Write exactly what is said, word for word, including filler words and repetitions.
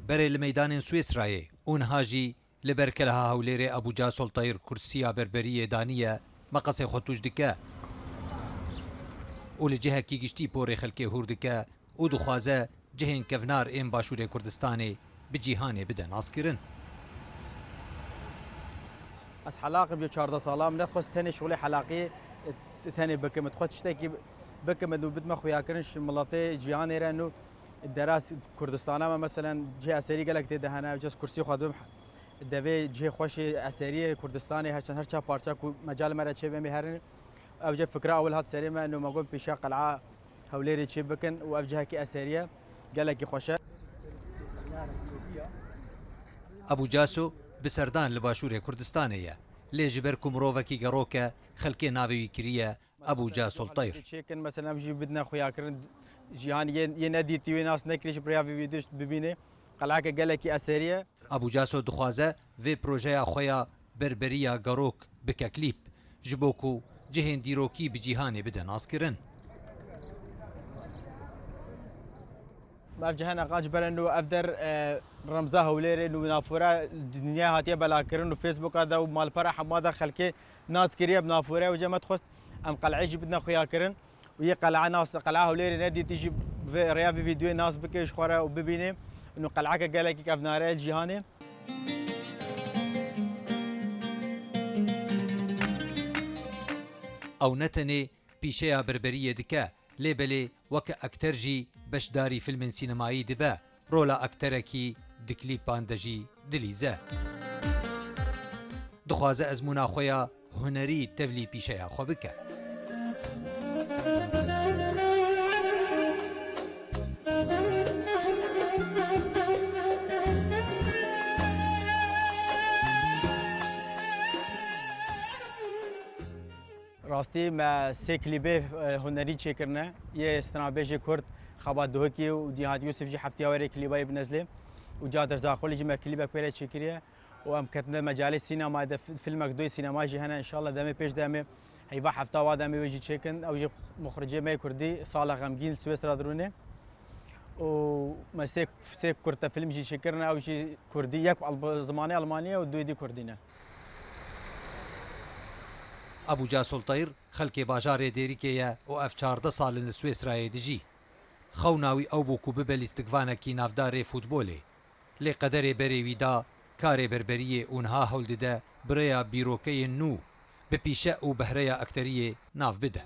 Berê li meydanên Swêsrayê û niha jî li ber keleha Hewlêrê Ebûca Soltayr kursiya berberiyê daniye, meqesê xwe tûj dike û li cihekî giştî porê xelkê hûr dike û dixwaze cihên kevnar ên Başûrê Kurdistanê bi cîhanê bide naskirin. Ez helaq im, ji çardeh sala min nexwest tenê şixulê helaqiyê, e, tenê bikim. Dixwest tiştekî bikim û bidime xuyakirin ji miletê cîhanê re. Nû deras Kurdistana me, meselen, cihê eserî gelek tê de hene. Ev cez kursî xwe dibim devê cihê xweşê eseriyê Kurdistanê, her çend, her çar parça ku mecalê me re çêbe, em ê herin. Ev ce fikra ewil hat serê me, nû me got pîşa qel'a Hewlêrê çê bikin û ev cihekî eserî ye, gelekî xweş e. Ebû Caso bi serdan li Başûrê Kurdistanê ye, lê ji ber ku mirovekî gerok e, xelkê navê wî kiriye Ebû Caso Teyr. Çêkin, mesela, em jî bidine xuyakirin, cîhanê yê, yê nedîtî, wê nas nekirî, ji bi rêya vê vîdyoyê bibîne. Qel'eke gelekî eserî ye. Ebû Caso dixwaze vê projeya xwe ya berberiya gerok bike klîp, ji bo ku cihên dîrokî bi cîhanê bide naskirin. Ev cihana qanc bere nû ev der, e, remza Hewlêrê nû nafora dinya hatiye belakirin û Facebooka de û malpera hema de xelkê nas kiriye bi nafore. Ew cem me dixwest em qel'ê jî bidine xuyakirin. Û yê qel'a nas, qel'a Hewlêrê nedîtî jî vê rêya vê vîdyoyê nas bike ji xwe re û bibîne. Û qel'eke gelekî kevnare ye li cîhanê. Ew ne tenê pîşeya berberiyê dike, lê belê weke akter jî beşdarî filmên sînemayî dibe, rola akterekî di klîpan de jî dilîze. Dixwaze ezmûna xwe ya hunerî tevlî pîşeya xwe bike. Rastî me sê klîbê, e, hunerî çêkirine. Yê stranbêjê Kurd Xebat Duhukî û Nîhat Yûsif jî heftiya werê klîba yê binezlê. Û Cadir Zaxolî jî me klîbek pê re çêkiriye. Û em ketine mecalê sînemayê de, fi-, filmek doyê sînema jî hene. Înşallah demê pêş de em ê heyva hefta wa de em ê wê jî çêkin. Ew jî muxricê me yê Kurdî Salih Xemgîn li Swêsra dirûnê. Û me sê, sê kurte film jî çêkirine, ew jî Kurdî, yek bi zimanê Almanî ye û duê dî Kurdî ne. Ebû Caso Teyr xelkê bajarê Dêrikê ye û ev çardeh sal in li Swêsrayê dijî. Xewna wî ew bû ku bibe lîstikvanekî navdarê futbolê. Lê qederê berê wî da karê berberiyê û niha hewl dide bi rêya bîrokeyên nû bi pîşe û behreya akteriyê nav bide.